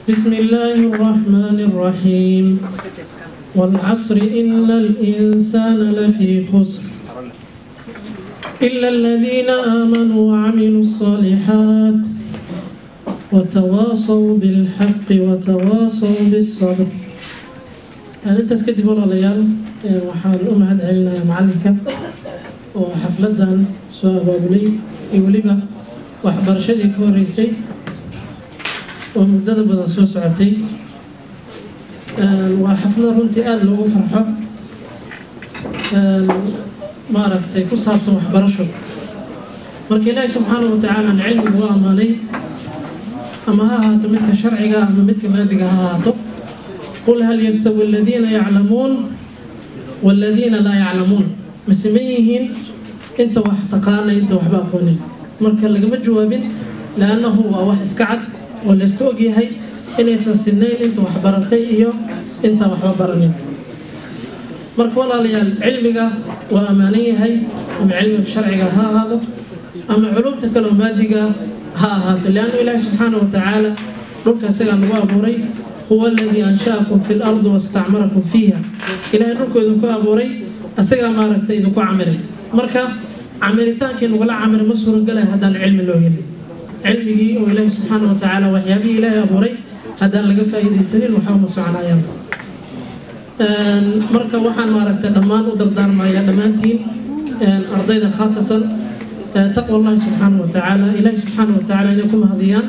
بسم الله الرحمن الرحيم. والعصر إن الإنسان لفي خسر إلا الذين آمنوا وعملوا الصالحات وتواصوا بالحق وتواصوا بالصبر. Intaas kadib, walaalayaal, waxaan u mahad celinayaa macalinka oo xafladan soo abaabulay iyo weliba waxbarashadii ka horeysay oo muddada badan soo socotay. Waa xaflad runtii aada loogu farxo, maaragtay, ku saabsan waxbarasho. Marka Ilaahi subxaanahu watacaala aan cilmigu u ammaanay, ama ha ahaato midka sharciga ama midka maadiga ha ahaato. قل هل يستوي الذين يعلمون والذين لا يعلمون, mise ma yihiin inta wax taqaana inta waxba aqoonin? Marka lagama jawaabin, لأنه waa wax iska cad oo laysku ogyahay inaysan sinnayn inta wax baratay iyo inta waxba baranin. Marka walaalayaal, cilmiga waa ammaanan yahay, ama cilmiga sharciga ha ahaado ama culumta kale oo maadiga ha ahaato, لأنه Ilaahi subxaanahu watacaala dhulka isagaa nagu abuuray. هو الذي أنشأكم في الأرض واستعمركم فيها. Ilaahay dhulku idinku abuuray, asagaa maaragtay idinku camiray. Marka camiritaankii nagula camiray ma suuragalay haddaan cilmi loo helin. Cilmigii oo Ilaahay subxaana wa tacaala waxyaabihii Ilaahay abuuray haddaan laga faa'iidaysanin, waxba ma soconayaan. Marka waxaan maaragtay dhammaan u dardaarmaya dhammaantiin ardayda, khaasatan taqwa Allahi subxaana wa tacaala, Ilaahay subxaana wa tacaala inay ku mahadiyaan.